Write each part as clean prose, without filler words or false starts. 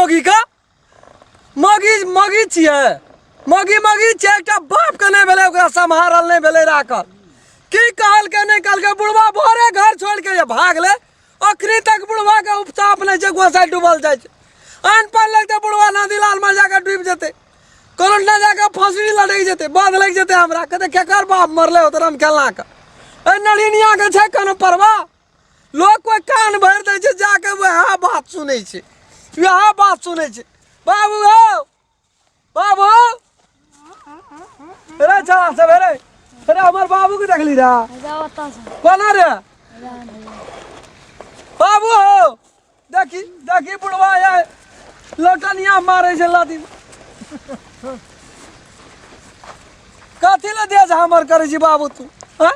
मौगी का मौगी मौगी छियै मौगी मौगी छियै एकटा बापके नहि भेलै ओकरा सम्हारल नहि भेलै राखल की कहलकै नहि कहलकै बुढ़वा भोरे घर छोड़ि के जे भागलै अखनी तक बुढ़वा के उपताप नहि छै गोसाइ डूबल जाइ छै अनपढ़ लगतै बुढ़वा नदी लालमे जाके डूबि जेतै कोनो ना जाके फांसी लटकि जेतै बाध लागि जेतै हमरा कहतै केकर बाप मरलै होतै रामखेलना के एहि नलिनिया के छै कोनो परवाह लोक कोइ कान भरि दै छै जाके वएह बात सुनै छै वएह बात सुनै छै बाबू हौ बाबू रे चला सब रे अरे हमर बाबू के देखली रे कोना रे बाबू हो देखी देखी बुढ़वा ये लौटनिया मारे छै लादी कथी लए देह हमर करै छी बाबू तू हँ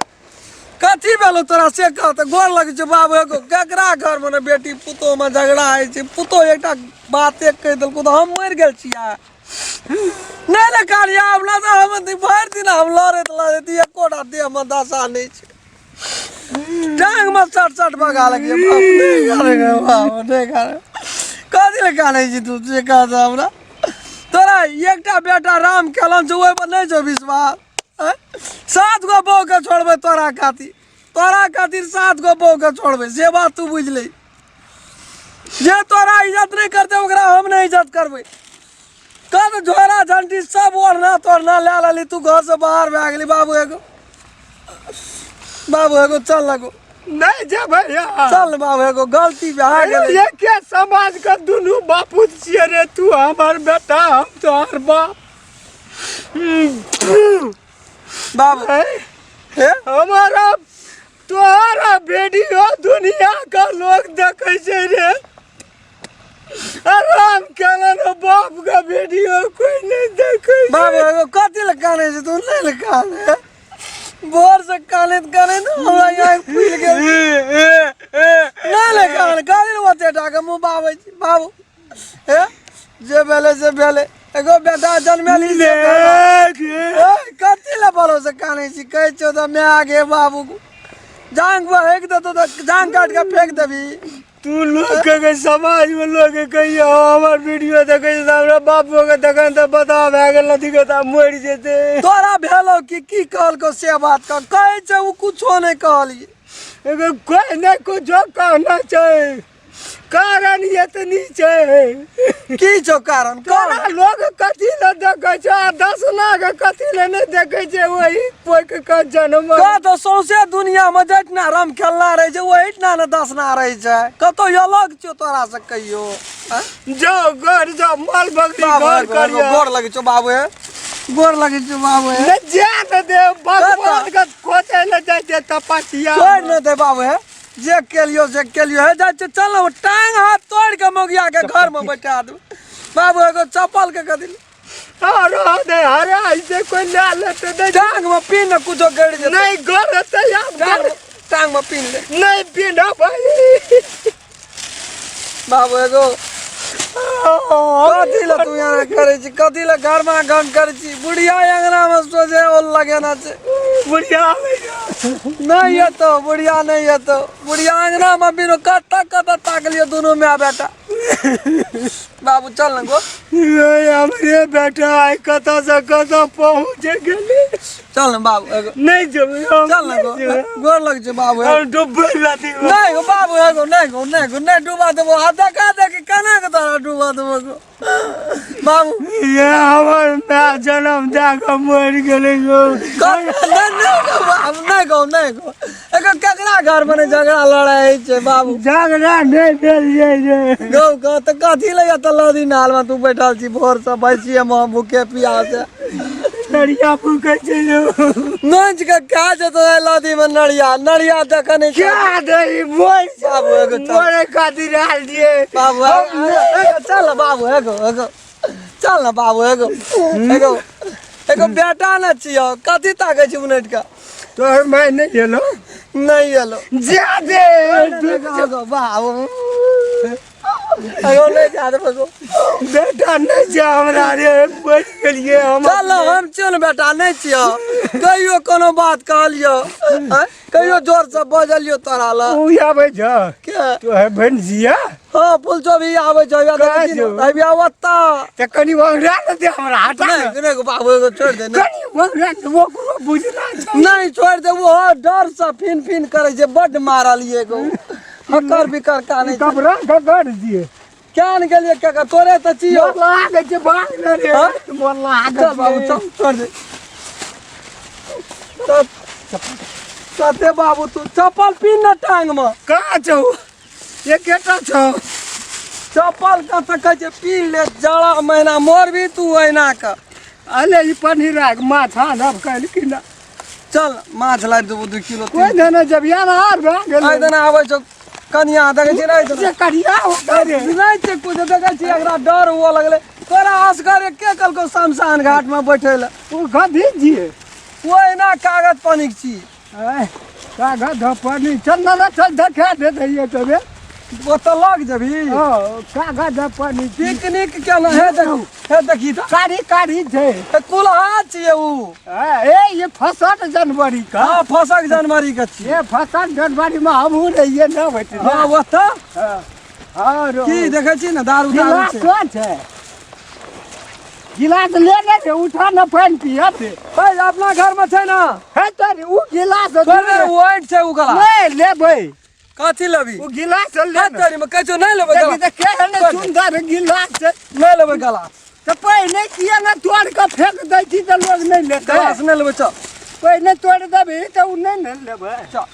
कथी भेलो तोरा से कह तऽ गोर लगै छै बाबू एगो ककरा घरमे ने बेटी पुतोहमे झगड़ा होइ छै पुतोह एकटा बाते कहि देलकौ तऽ हम मरि गेल छियै नहि ने कालिया हमरा तऽ हम भरि दिन हम लड़ैत लड़ैत एकोटा देहमे दशा नहि छै टांगमे सट सट बगा लगिए बाप नहि कानै बाप नहि कानै कथी लए कानै छी तू से कह तऽ हमरा तोरा एकटा बेटा राम केलन छै ओहिपर नहि छौ विश्वास आँय? सात गो बहूके छोड़बै तोरा खातिर तोरा खातिर सात गो बहूके छोड़बै से बात तू बुझि ले जे तोरा इज्जत नहि करतै ओकरा हम नहि इज्जत करबै कत झोरा झंटी सब ओढ़ना तोढ़ना लए लेली तू घरसँ बाहर भए गेली बाबू एगो बाबू एगो चल लगो नहीं जेबै यार चल ने बाबू एगो गलती भए गेलै एके समाज के दुनू बापूत छियै रे तू हमर बेटा हम तोहर बाप बाबू हे हमारा तोहरा वीडियो दुनिया के लोग देखै छै रे आराम केलन बाप के वीडियो कोई नहीं देखै छै। बाबू एगो कथी लए कानै छै तू नहि लए कानै भोर से कानैत कानैत हमरा यहाँ फूलि गेल नहि लए कान कानै लए ओते टाके मुँह बाबै छी बाबू हे जे भेलै से भेलै एगो बेटा जनमेली से भेलै। ए, कथी लए बोलो से कानै छी कहै छियौ तऽ माय गे बाबू जांग पर हेक देतौ तऽ जांग काटि कऽ फेंक देबही तू लोग के के समाज में लोग के कहियो हमर वीडियो देखै छै तऽ हमरा बापो के देखन तऽ बता भए गेल नदी के तऽ मरि जेतै तोरा भेलो कि की कहलको से बात कह कहै छै ओ कुछो नहि कहलियै एगो कोई नहि कुछो कहना छै कारण एतनी छै की छौ कारण तोरा कह लोग कथी लए देखै छै आ दसना के कथी लए नहि देखै छै वही पोइक के जन्म कह तऽ सौंसे दुनिया मे जतना रम खेलना रहै छै ओहिठना ने दसना रहै छै कतौ अलग छौ तोरा से कहियो आँय? जाओ घर जाओ माल बकरी बाबू घर एगो- एगो करिया गोर लगै छौ बाबू हे गोर लगै छौ बाबू हे नहि जा ने दे भगवान के खोजै लए जाइ छै तपस्या छोड़ि ने दे बाबू हे जे केलियो से केलियो हे जाइ छै चल ने टांग हाथ तोड़ि के मौगिया के घर मे बैठा देबै बाबू एगो चप्पल के कथी अरे दे अरे ऐसे कोई ले लेते नहीं टांग में पिन ने कुछो गड़ जेतै नहीं घर रहते यार टांग टांग में पिन ले नहीं पीना भाई बाबू एगो कथी लए तू यहाँ करै छी कथी लए घरमा गन करै छी बुढ़िया अंगना मे सोझे ओल लगेना छै बुढ़िया नहि एतौ बुढ़िया नहि एतौ बुढ़िया अंगना मे बिनो कतऽ कतऽ ताकलियो दुनू माय बेटा बाबू चल ने गो ये हमरे बेटा आइ कतऽ से कतऽ पहुँच गेली चल ने बाबू एगो नहीं जेबै हम चल ने गो नहि जेबै। गोर लग छै बाबू हम डूबबै लदी नहीं गो बाबू एगो नहीं गो नहीं गो नहीं डुबा देबो आ देखा देखी केना के तोरा डुबा देबो गो बाबू ये हमर माय जन्म दए कऽ मरि गेलै यौ नहीं नहीं गो बाबू नहीं गो नहीं गो एगो केकरा घर में नहीं झगड़ा लड़ाई होइ छै बाबू झगड़ा नहि भेल छै रे गौ गौ तऽ कथी लए एतऽ लदी नाल में तू बैठल छी भोर से बैसिए में भूखे प्यास नरिया फूकै छै यौ नोच के खा जेतौ एहि लदी में नरिया नरिया देखै नहि छै क्या दे बोल बाबू एगो चल। मरे खातिर आयल छियै बाबू एगो चल ने बाबू एगो एगो चल ने बाबू एगो एगो एगो बेटा ने छियौ कथी ताकै छी उनटि कऽ तोहर माय नहि एलो नहि एलो जा दे एगो बाबू एगो नहि जा देबो बेटा नहि छै हमरा रे, मरि गेलियै हम। चल हम छियौ ने बेटा, नहि छियौ कहियो कोनो बात कहलियौ आँय? कहियो जोर से बजलियौ तोरा लग? उ आबै छ के? तो है भैंसिया। हाँ, फुलचोभी आबै छौ, हैया देखै कहाँ छी ने? छौ? हैया ओतऽ। तऽ कनि ओंघरा ने दे हमरा, हटा ने। नहि नहि बाबू, एगो छोड़ि दे नहि। कनि ओंघरा ने, ओकरो बुझना छै। नहि छोड़ि दे, ओहो डर से फिन फिन करै छै, बड्ड मारल एगो हकर बिकर कानै छै। कपड़ा ककर दिए? केहन गेलियै केकर तोरे तऽ छियौ। मोर लागै छै भाग ने रे। हाँ? मोर लागै चल बाबू, छै। चल, छोड़ दे। चल चलते बाबू, तू चप्पल पिन ने टांग में। कहाँ छौ? एकेटा छौ। चप्पल कतऽ कहै छै पीन ले, जाड़ा महीना मोरबी तू एना कऽ। अले ई पनीर राख, माछ आनब काल्हि कि ना? चल माछ लाबि देबो 2 किलो। कोइ ने जब यार आर भए गेलै। आइ दिना आबै छौ कनिया, देखै छी नहि? जे करिया हो रे। नहि छै कुछ, देखै छी एकरा डर हुअ लगलै। तोरा असगरे के कहलकौ शमशान घाट में बैठे लए? ओ गधी छियै। ओ एना कागज पानिक छी। आँय, कागज धऽ पानी, चल ना, चल देखा दे दैयै तबे। ओतऽ लग जेबही? हँ, कागज धऽ पानी छी। पिकनिक केना? हे देखू, हे देखी तऽ। कारी कारी छै। हे कुल्हा छियै उ। आँय, ए ये फसल जनवरी का। हँ, फसल जनवरी के छियै। ये फसल जनवरी में हमहूँ रहियै न बैठने। हँ, ओतऽ। हँ, हँ, की देखै छी ने, दारू दारू गिलास छै। कोन छै? गिलास ले ले रे, उठा न, पानि पियब रे। हे अपना घर में छै ना? हे तोरी उ गिलास तोरे वाइट छै उ गला। नहि लेबै। कथी लेबी? उ गिलास ले हे ने। तोरी में कहै छौ नहि लेबै देखी गला। तऽ केहन सुन्दर गिलास छै। नहि लेबै गला। तऽ पहिने किया ने तोड़ि कऽ फेंक दै छी तऽ लोग नहि लेतै? गलास नहि लेबै, चल। पहिने तोड़ि देबही तऽ उ नहि ने लेबै। चल।